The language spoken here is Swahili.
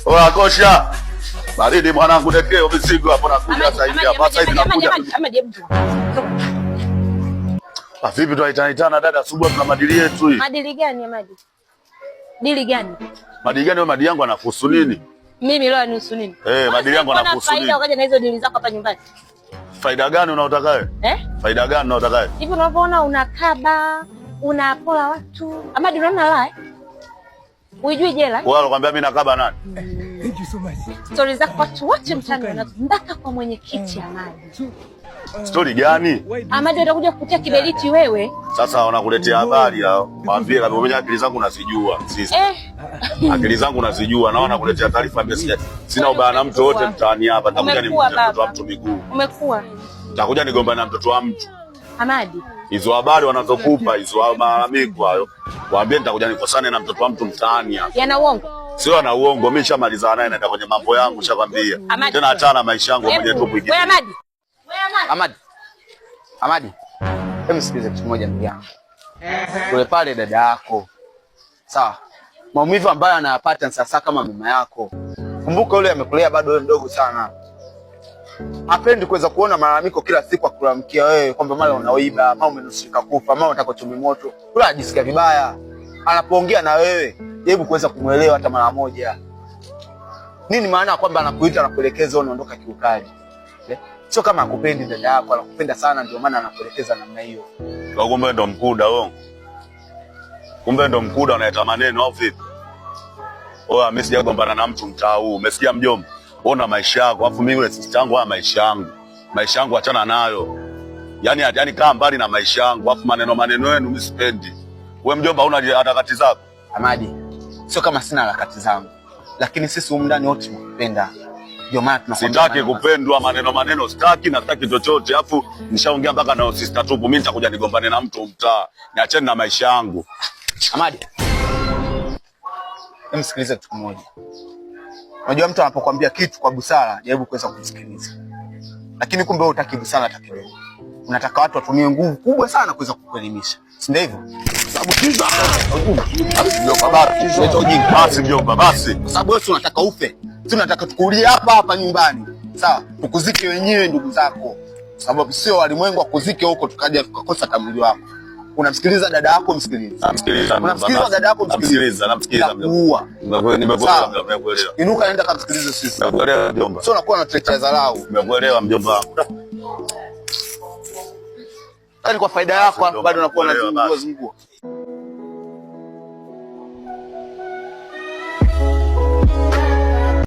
Oa kosha. Baridi mwanangu, nekeo mizigo hapo nakuja sasa hivi hapa. Sasa hivi nakuja. Ah, vipi tunaitana dada asubuhi tuna madili yetu hii. Madili gani Amadi? Dili gani? Madili gani wewe, madili yangu anakuhusu nini? Mimi leo anihusu nini? Eh, madili yangu anakuhusu nini? Faida ukaja na hizo dili zako hapa nyumbani. Faida gani unaotaka wewe? Eh? Faida gani unaotaka wewe? Hivi unavyoona unakaba, unapola watu. Amadi unaona la eh? Uijui jela? Wewe alokuambia mimi nakaba nani? Thank you so much. Stori zako watu wote mtaani wanazo mpaka kwa mwenyekiti Amadi. Stori gani? Amadi atakuja kukutia kiberiti wewe. Sasa wanakuletea habari hao. Waambie kama mimi akili zangu nazijua sisi. Eh. Akili zangu nazijua na wanakuletea taarifa mimi sija. Sina ubaya na mtu wote mtaani hapa. Nitakuja Umekuwa nimvunje mtoto wa baba. mtu miguu. Umekuwa. Nitakuja nigombane na mtoto wa mtu. Amadi. Hizo habari wanazokupa hizo malalamiko hayo. Waambie nitakuja nikosane na mtoto wa mtu mtaani hapa. Yana uongo. Sio ana uongo, mimi nishamalizana naye, naenda kwenye mambo yangu nishakwambia. Amadi. Tena achana maisha yangu mwenyewe tu Wewe Amadi. Wewe Amadi. Amadi. Amadi. Hebu sikilize kitu kimoja ndugu yangu. Yule pale dada yako. Sawa. Maumivu ambayo anayapata ni sasa kama mama yako. Kumbuka yule amekulea bado wewe mdogo sana. Hapendi kuweza kuona malalamiko kila siku akulalamikia wewe kwamba mara unaoiba, mara umenusurika kufa, mara unataka uchome moto. Yule anajisikia vibaya. Anapoongea na wewe, jaribu kuweza kumuelewa hata mara moja. Nini maana ya kwamba anakuita na kuelekeza unaondoka kiukali? Eh? Sio kama akupendi dada yako, anakupenda sana ndio maana anakuelekeza namna hiyo. Kwa kumbe ndo mkuda wewe. Kumbe ndo mkuda unaleta maneno au vipi? Oya, mimi sijagombana na mtu mtaa huu. Umesikia mjomba? Ona maisha yako, afu mimi yule sister yangu haya maisha yangu. Maisha yangu achana nayo. Yaani kaa mbali na maisha yangu, afu maneno maneno yenu mimi sipendi. Wewe mjomba huna harakati zako. Amadi, sio kama sina harakati zangu, lakini sisi humu ndani wote tunakupenda. Ndio maana tunakwambia Sitaki maneno. kupendwa maneno maneno, sitaki na sitaki chochote. Afu nishaongea mpaka na sister tupu, mimi nitakuja nigombane na mtu mtaa. Niacheni na maisha yangu. Amadi, hebu sikiliza kitu kimoja. Unajua mtu anapokuambia kitu kwa busara, jaribu kuweza kumsikiliza. Lakini kumbe wewe hutaki busara hata kidogo. Unataka watu watumie nguvu kubwa sana kuweza kukuelimisha. Si ndio hivyo? Sababu basi mjomba, basi. Leta ujinga. Basi mjomba, basi. Kwa sababu wewe si unataka ufe. Si unataka tukuulie hapa hapa nyumbani. Sawa, tukuzike wenyewe ndugu zako. Kwa sababu sio walimwengu akuzike huko tukaja tukakosa hata mwili wako. Unamsikiliza dada yako, msikilize. Namsikiliza. Unamsikiliza dada yako, msikilize. Namsikiliza, namsikiliza mjomba. Nitakuua. Nimekuelewa, Sawa. nimekuelewa. Inuka nenda kamsikilize sisi. Nimekuelewa mjomba. Sio unakuwa unatuletea dharau. Nimekuelewa mjomba wangu. Yaani kwa faida yako bado unakuwa Nimekuelewa, unazingua basi. zingua.